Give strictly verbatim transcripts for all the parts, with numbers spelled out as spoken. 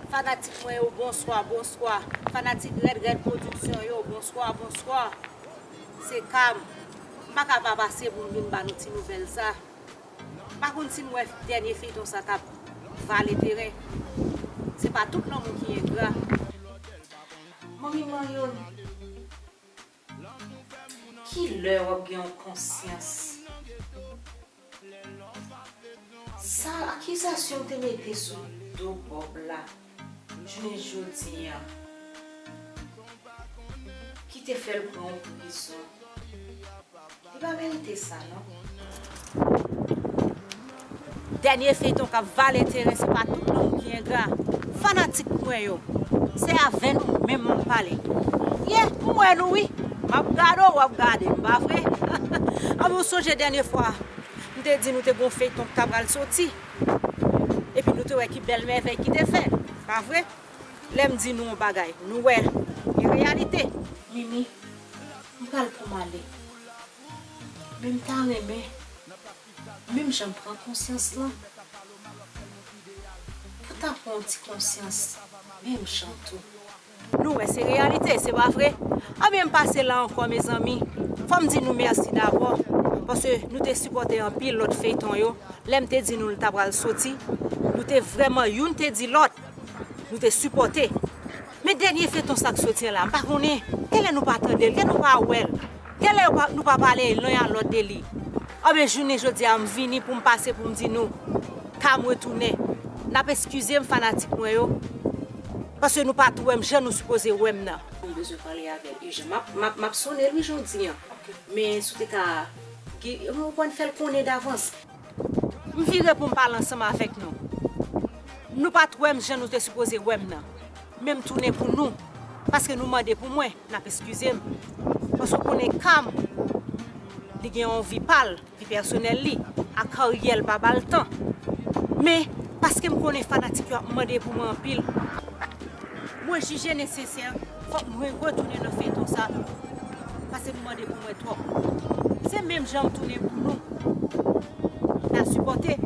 Fanatik mwen yo, bonswa, bonswa. Fanatik Rèd Rèd Pwodiksyon yo, bonswa, bonswa. Se Cam. M pa ka pa pase pou m vin ba nou ti nouvèl sa. M pa konn si nou wè dènye feyton sa k ap vale teren. Se pa tout lanmou ki engra. Manmi Manyon, kilè w ap gen yon konsyans? Sa akizasyon w te mete sou do Bob la, jounen jodi a, ki te fè l pran yon prizon. Li pa merite sa, non. Dènye feyton k ap vale teren, se pa tout moun ki engra. Fanatik mwen yo, se avè nou menm m ap pale. Yeah, m wè nou wi. M ap gade w, w ap gade m, pa vre? Anben, w sonje dènye fwa, m te di nou te gon feyton k ta pral soti. Epi nou te wè ki bèl mèvèy ki te fèt, pa vre? Lè m di nou yon bagay, nou wè, e reyalite. Mimi, m pral pou m ale. Men m ta renmen, menm jan m pran konsyans lan, pou ta pran yon ti konsyans, menm jan tou. Nou wè, se reyalite, se pa vre? Anben, m pase la ankò, mezanmi. Fò m di nou mèsi dabò, paske nou te sipòte anpil lòt feyton yo. Lè m te di nou l ta pral soti, nou te vrèman, youn te di lòt, nou te sipòte. Men dènye feyton sa k soti an la, m pa konnen, genlè nou pa tande l, genlè nou pa wè l, genlè nou pa, nou pa pale len a lòt de li. Anben, jounen jodi a, m vini pou m pase pou m di nou, Cam retounen. N ap eskize m, fanatik mwen yo, paske nou pa t wè m jan nou sipoze wè m nan. M bezwen pale avè l ijan. M ap, m ap, m ap sone l wi jodi a. Men si w te ka, ki, ou konn fè l konnen davans. M vire pou m pale ansanm avèk nou. Nou pa t wè m jan nou te sipoze wè m nan. Men m tounen pou nou. Paske nou mande pou mwen, n ap eskize m. Paske w konnen Cam, li gen yon vi pa l, vi pèsonèl li, ak karyè l pa ba l tan. Men, paske m konnen fanatik yo ap mande pou mwen anpil, mwen jije nesesè, fòk mwen retounen nan feyton sa, paske nou mande pou mwen twòp. Se menm jan m tounen pou nou. N a sipòte.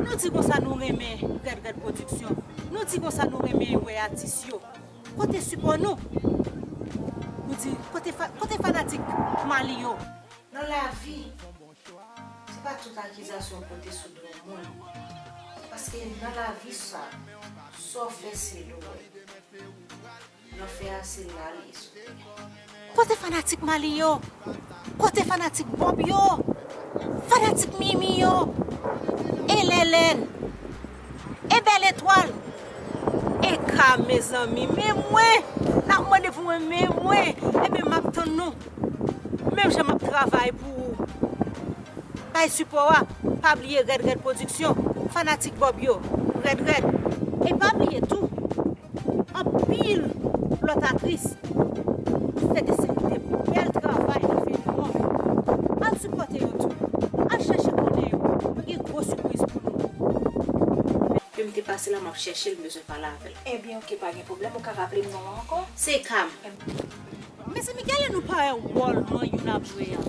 Nou di konsa nou renmen Rèd Rèd Pwodiksyon. Nou di konsa nou renmen wè atis yo. Kote sipò nou? Nou di, kote fa-, kote fanatik Mali yo? Nan lavi, se pa tout akizasyon w pote sou do moun. Paske nan lavi sa, sa w fè se l ou wè. Lanfè a se la li ye sou tè. Kote fanatik Mali yo? Kote fanatik Bob yo? Fanatik Mimi yo? E Lèlèn? E Bèl Etwal? E Cam, mezanmi, men mwen, n ap mande pou mwen, men mwen, ebyen m ap tann nou. Menm jan m ap travay pou ou. Bay sipò a, pa bliye Rèd Rèd Pwodiksyon, fanatik Bob yo, Rèd Rèd. E pa bliye tou, anpil lòt atris fè de seri de bèl travay nan feyton an. Al sipòte yo tou. Al chèche konnen yo. Nou gen gwo sipriz pou nou. Ke m te pase la, m ap chèche l, m bezwen pale avè l. Ebyen, oke, pa gen pwoblèm, ou ka raple m non an ankò? Se Cam. Mezanmi, genlè nou pa wè wòl manyoun ap jwe an.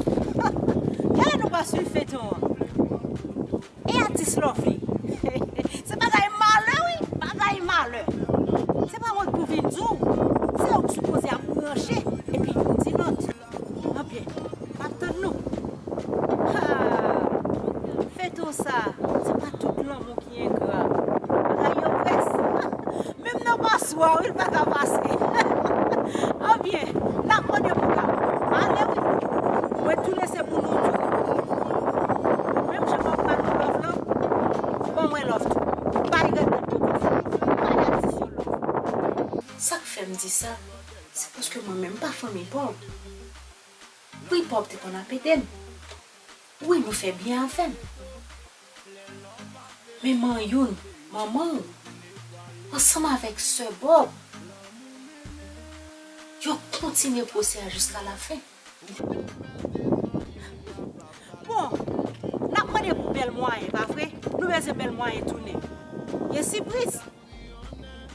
Genlè nou pa swiv feyton an. E atis Lovely. Se bagay malè, wi, bagay malè. Se pa mwen k pou vin di w, se ou k sipoze ap branche, epi youn di lòt. Anbyen, m ap tann nou. Ha! Feyton sa, se pa tout lanmou ki engra. Bagay yo près. Menm nan paswa, wi, l pa ka pase. Anbyen, n ap mande pou Cam. Ale, wi. Mwen tounen se pou nou tou. Menm jan m ap ba nou love lan, ban mwen love tou. Bay Rèd Rèd Pwodiksyon, bay atis yo love. Sa k fè m di sa, se paske mwen menm m pa fanmi Bob. Wi, Bob te konn ap ede m. Wi, nou fè byen avè m. Men Manyoun, manman w, ansanm avèk sè Bob, yo kontinye pwosè a jiska lafen. Bon, n ap mande pou Bèl Mwayen, pa vre? Nou bezwen Bèl Mwayen tounen. Gen sipriz.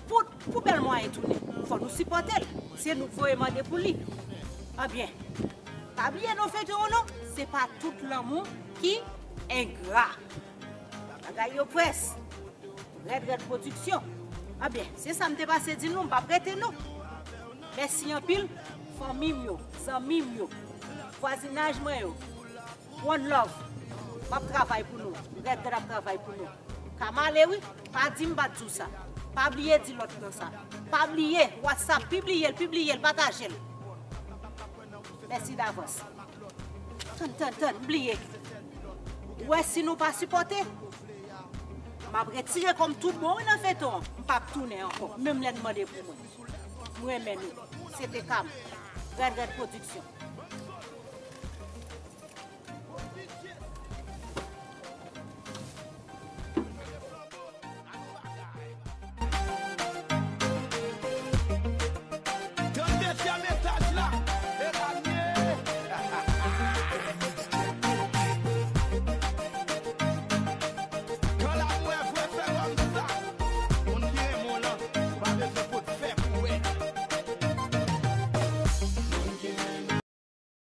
Pou, pou Bèl Mwayen tounen, fò nou sipòte l. Se nou k voye mande pou li. Anbyen, pa bliye non feyton an non, se pa tout lanmou ki engra. Bagay yo près. Rèd Rèd Pwodiksyon. Anben, se sa m te pase di nou, m p ap rete non. Mèsi anpil, fanmi m yo, zanmi m yo, vwazinaj mwen yo. One love. M ap travay pou nou. Rèd Rèd ap travay pou nou. Ka m ale wi, pa di m pa t di w sa. Pa bliye di lòt nan sa. Pa bliye, WhatsApp, pibliye l, pibliye l, pataje l. Mèsi davans. Tann, tann, tann, m bliye. Ou wè, si nou pa sipòte, m ap retire kò m tout bon wi nan feyton an. M p ap tounen ankò, menm lè n mande pou mwen. M renmen nou. Se te Kam. Rèd Rèd Pwodiksyon.